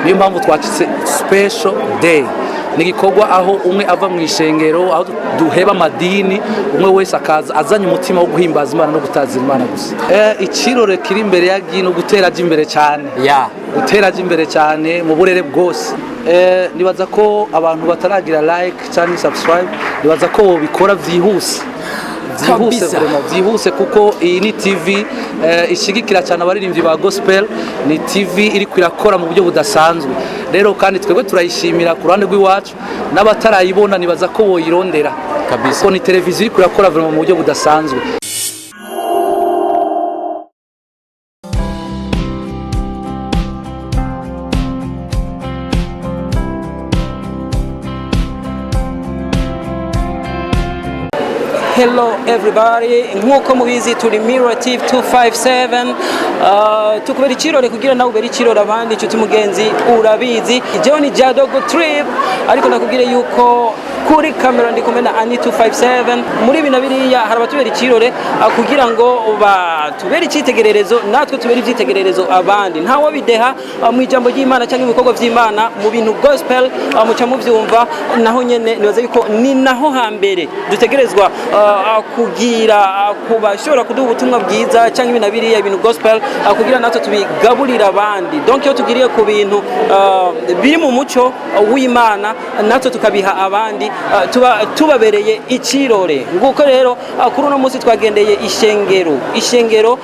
Niyo mpamvu twacitse special day. Ni igikorwa aho umwe ava mu ishengero, aho duheba amadini, umwe wese akaza azanye umutima wo guhimbaza Imana no gutazira Imana gusa. Ikirore kiri imbere ya Gino, gutera aja imbere cyane, gutera aja imbere cyane mu burere bwose. Nibaza ko abantu bataragira like cyangwa subscribe, nibaza ko bobikora vyihuse vyihuse. Vraiment vyihuse, kuko iyi ni TV ishigikira cyane abaririmbyi ba gospel. Ni TV iriko irakora mu buryo budasanzwe rero, kandi twebwe turayishimira ku ruhande rw'iwacu. N'abatarayibona nibaza ko boyirondera, kuko ni televiziyo iriko irakora vraiment mu buryo budasanzwe. Hello everybody, nk'uko mubizi turi Mirror TV 257, tukubera ikirore kugira nawe ubere ikirore abandi. Inshuti mugenzi, urabizi jewe ni Jadogo Trip, ariko ndakubwire yuko kuri kamera ndi kumwe na Ani 257. Muri ibi na biriya hari abatubera ikirore, kugira ngo batubere icyitegererezo, natwe tubere ibyitegererezo abandi. Ntawe bideha mu ijambo ry'Imana cyangwa ibikorwa by'Imana mu bintu gospel, muca mubyumva naho nyene. Nibaza yuko ni naho hambere dutegerezwa kugira kubashobora kuduha ubutumwa bwiza cyangwa ibi na biriya, ibintu gospel, kugira natwe tubigaburira abandi. Donc iyo tugiriye ku bintu biri mu muco w'Imana, natwe tukabiha abandi, tuba tubabereye ikirore. Nguko rero, kuri uno munsi twagendeye ishengero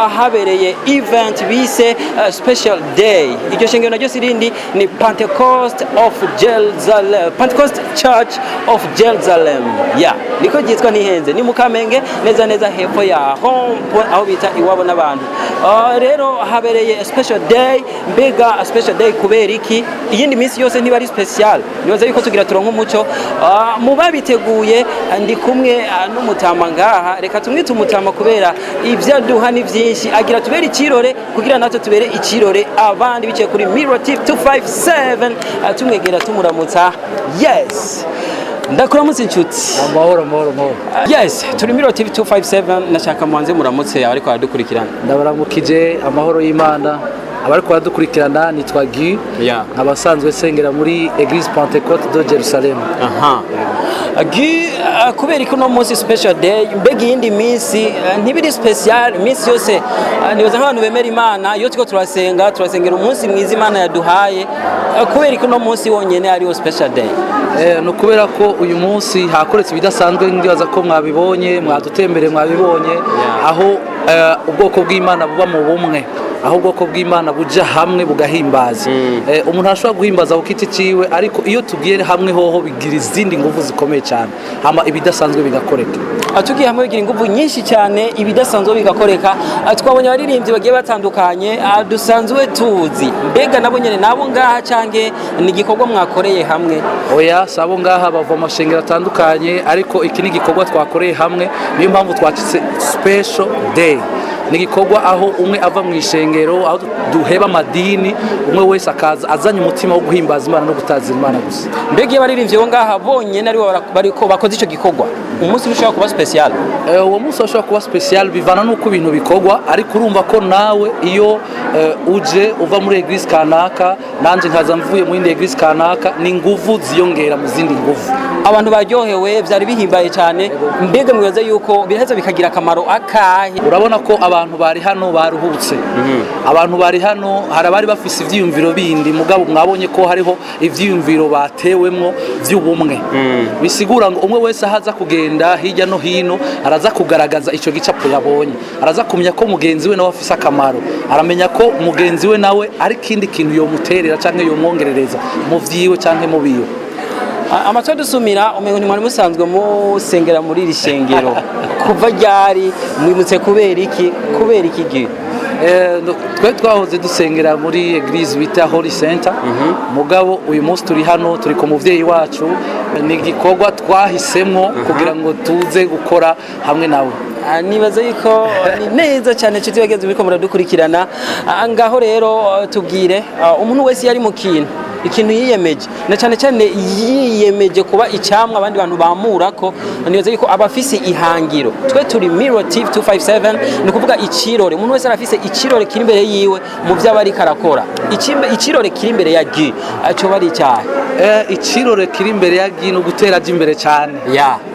ahabereye event bise special day. Iryo shengero naryo sirindi, ni Pentecost of Jerusalem, Pentecost Church of Jerusalem, yeah, niko ryitwa. Ntihenze, ni mu Kamenge neza neza, hepfo ya home point, aho bita iwabo n'abantu. Rero habereye special day. Mbega special day kubera iki? Iyindi minsi yose ntiba ari special? Nibaza yuko tugira turonke umuco mu babiteguye. Ndi kumwe n'umutama ngaha, reka tumwite umutama kubera ibyo aduha ni byinshi. Agira tubere ikirore kugira natwe tubere ikirore abandi biciye kuri Mirror TV 257. Tumwegera tumuramutsa. Yes, ndakuramutse inshuti. Amahoro, amahoro, amahoro. Yes, turi Mirror TV 257. Nashaka mubanze muramutse abariko baradukurikirana. Ndabaramukije, amahoro y'Imana abariko baradukurikirana. Nitwa Guy, nkaba nsanzwe nsengera muri Église Pentecôte de Jerusalem. Aha Guy, kubera ko uno munsi special day, mbega iyindi minsi ntibiri special? Iminsi yose, nibaza nk'abantu bemera Imana, iyo turiko turasenga turasengera umunsi mwiza Imana yaduhaye. Kubera ko uno munsi wonyene ariwo special day? Ni ukubera ko uyu munsi hakoretse ibidasanzwe. Ndibaza ko mwabibonye, mwadutembere mwabibonye, aho ubwoko bw'Imana buba mu bumwe, aho ubwoko bw'Imana buja hamwe bugahimbaza. Umuntu arashobora guhimbaza ku giti ciwe, ariko iyo tugiye hamwe hoho bigira izindi nguvu zikomeye cyane, hama ibidasanzwe bigakoreka. Tugiye hamwe bigira inguvu nyinshi cyane, ibidasanzwe bigakoreka. Twabonye abaririmbyi bagiye batandukanye, dusanzwe tuzi. Mbega nabo nyene nabo ngaha, canke ni igikorwa mwakoreye hamwe? Oya, sabo ngaha, bava mu mashengero atandukanye, ariko iki ni igikorwa twakoreye hamwe. Niyo mpamvu twacitse special day. Ni igikorwa aho umwe ava mu ishengero, aho duheba amadini, umwe wese akaza azanye umutima wo guhimbaza Imana no gutazira Imana gusa. Mbega iyo abaririmbyi bo ngaha bonyene aribo bariko bakoze ico gikorwa, umunsi ushobora kuba special? Uwo munsi washobora kuba special bivana n'uko ibintu bikorwa, ariko urumva ko nawe iyo uje uva muri église kanaka, nanje nkaza mvuye mu yindi église kanaka, ni nguvu ziyongera mu zindi nguvu. Abantu baryohewe, byari bihimbaye cyane. Mbega mwibaza yuko biraheza bikagira akamaro akahe? Urabona ko abantu bari hano baruhutse. Abantu bari hano, hari abari bafise ivyiyumviro bindi, mugabo mwabonye ko hariho ivyiyumviro batewemwo vy'ubumwe. Bisigura ngo umwe wese ahaza kugenda hirya no hino araza kugaragaza ico gicapo yabonye, araza kumenya ko mugenzi we nawe afise akamaro, aramenya ko mugenzi we nawe ari ikindi kintu yomuterera canke yomwongerereza mu vyiwe canke mu biwe. Amatwi adusumira umengo ntimwari musanzwe musengera muri iri shengero. Kuva ryari? Mwimutse kubera iki? Kubera iki gihe? Twe twahoze dusengera muri église bita Holy Center, mugabo uyu munsi turi hano, turi ku muvyeyi wacu. Ni igikorwa twahisemwo kugira ngo tuze gukora hamwe nawe. Nibaza yuko ni neza cyane, nshuti bagenzi muriko muradukurikirana. Ngaho rero, tubwire, umuntu wese yari mu kintu, ikintu yiyemeje, na cyane cyane yiyemeje kuba icyamwa abandi bantu bamurako, nibaza yuko aba afise ihangiro. Twe turi Mirror TV 257, ni ukuvuga ikirore. Umuntu wese arafise ikirore kiri imbere yiwe mu byo aba ariko arakora. Ikirore kiri imbere ya Guy coba ari icyahe? Ikirore kiri imbere ya Guy ni ugutera aja imbere cyane,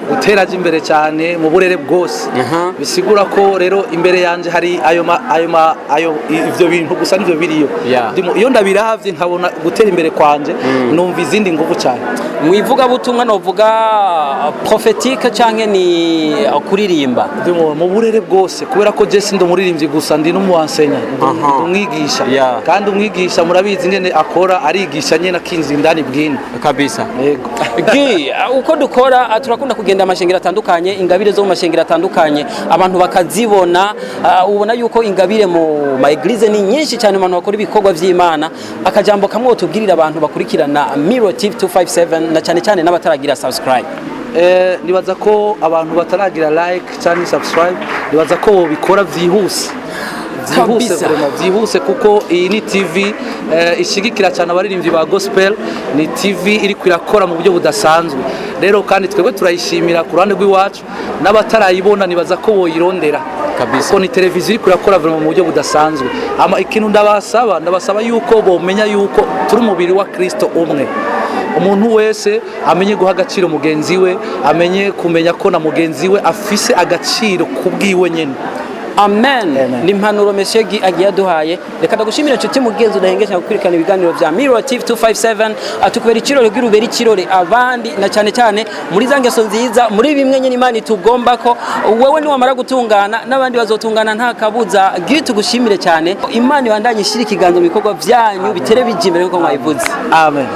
gutera aja imbere cyane mu burere bwose. Bisigura ko rero imbere yanje hari ayo ma, ayo ma, ayo ivyo bintu gusa nivyo biriyo. Ndimo iyo ndabiravye nkabona gutera imbere kwanje, numva izindi nguvu cyane. Mu ivugabutumwa novuga prophétique canke ni kuririmba? Ndimo mu burere bwose, kubera ko je sindi umuririmbyi gusa, ndi n'umuansenya, ndi umwigisha. Kandi umwigisha murabizi ingene akora, arigisha nyene akinzira indani bwina. Kabisa. Yego. Guy, uko dukora, turakunda kugenda amashengero atandukanye, ingabire zo mu mashengero atandukanye abantu bakazibona. Ubona yuko ingabire mu ma église ni nyinshi cyane, abantu bakora ibikorwa vy'Imana. Akajambo kamwe wotubwirira abantu bakurikirana Mirror TV 257, na cyane cyane n'abataragira subscribe? Nibaza ko abantu bataragira like cyangwa subscribe, nibaza ko bobikora vyihuse vyihuse. Vraiment vyihuse, kuko iyi ni TV ishigikira cyane abaririmbyi ba gospel. Ni TV iriko irakora mu buryo budasanzwe rero, kandi twebwe turayishimira ku ruhande rw'iwacu. N'abatarayibona nibaza ko boyirondera, kuko ni televiziyo iriko irakora vraiment mu buryo budasanzwe. Ama ikintu ndabasaba yuko bomenya yuko turi umubiri wa Kristo umwe. Umuntu wese amenye guha agaciro mugenzi we, amenye kumenya ko na mugenzi we afise agaciro ku bwiwe nyene. Amen. Amen. Ni impanuro Monsieur Guy agiye aduhaye. Reka ndagushimire, inshuti mugenzi udahengesha gukurikirana ibiganiro vya Mirror TV 257. Atukubera ikirore kugira ubere ikirore abandi, na cyane cyane muri za ngeso nziza, muri bimwe nyine Imana itugomba ko wewe niwamara gutungana n'abandi bazotungana nta kabuza. Guy, tugushimire cyane. Imana ibandanye ishyira ikiganza mu bikorwa vyanyu, bitere bija imbere nkuko mwabivuze. Amen.